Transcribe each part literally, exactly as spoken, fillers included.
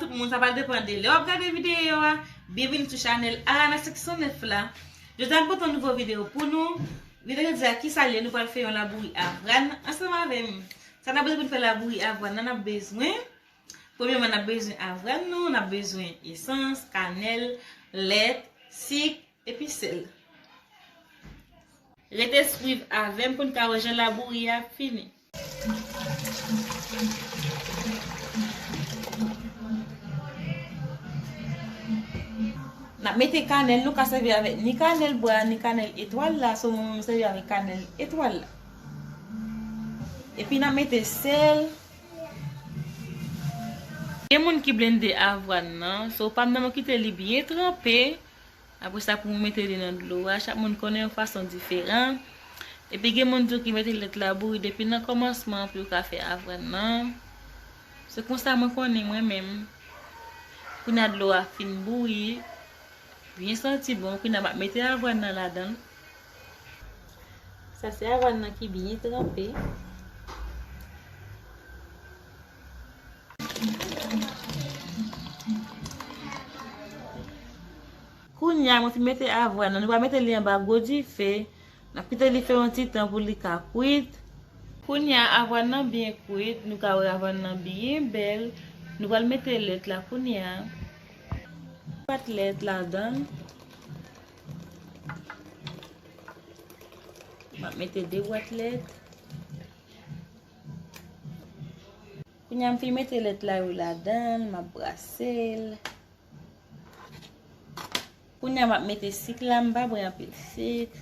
Tout moun, sa pral depann de lè w ap gade videyo a. Byenvini sou chanèl Arana senk san nèf la. Jodi a, nou pote yon nouvo videyo pou nou. Videyo jodi a, kisa l ye? Nou pral fè yon labouri avwàn ansanm avè m. Sa n ap bezwen pou n fè labouri avwàn nan, n ap bezwen, premyèman, n ap bezwen avwàn nou, n ap bezwen esans, kanèl, lèt, sik, epi sèl. Rete swiv avè m pou n ka wè jan labouri a ap fini. N ap mete kanèl, nou ka sèvi avèk ni kanèl bwa, ni kanèl etwal la, so mwen menm m sèvi avèk kanèl etwal la. Epi n ap mete sèl. Gen moun ki blende avwàn nan, so pa m nan mwen kite li byen tranpe. Apre sa, pou mwen mete li nan dlo a, chak moun konnen yon fason diferan. Epi gen moun tou ki mete lèt la bouyi depi nan kòmansman pou yo ka fè avwàn nan. Se konsa mwen konnen mwen menm. Kounye a dlo a fin bouyi, byen santi bon, kounye a m ap mete avwàn nan ladan l. Sa se avwàn nan ki byen tranpe. Kounye a, mwen fin mete avwàn nan, nou pral mete li anba gwo dife. N ap kite li fè yon ti tan pou li ka kwit. Kounye a, avwàn nan byen kwit, nou ka wè avwàn nan byen bèl. Nou pral mete lèt la kounye a. Bwat lèt ladan l. M ap mete de bwat lèt. Kounye a m fin mete lèt la yo ladan l, m ap brase l. Kounye a m ap mete sik la, m pa bwè anpil sik.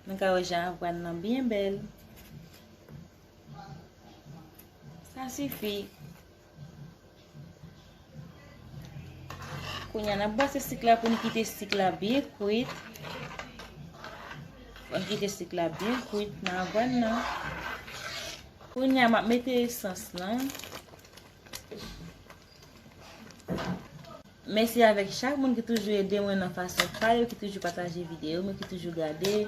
Nou ka wè jan avwàn nan byen bèl. Sa sifi. Kounye a n ap brase sik la pou n kite sik la byen kwit. Fò n kite sik la byen kwit nan avwàn nan. Kounye a m ap mete esans lan. Mèsi avèk chak moun ki toujou ede mwen nan fason pa yo, ki toujou pataje videyo m yo, ki toujou gade,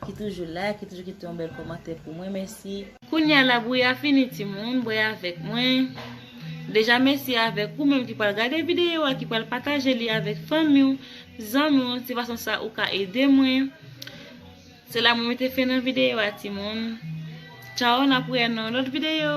ki toujou like, ki toujou kite yon bèl kòmantè pou mwen. Mèsi. Kounye a labouyi a fini timoun, bwè avèk mwen. Deja mèsi avèk ou menm ki pral gade videyo a, ki pral pataje li avèk fanmi w, zanmi w, se fason sa ou ka ede mwen. Se la mwen mete fen nan videyo a timoun. Tchaw, n ap wè nan yon lòt videyo.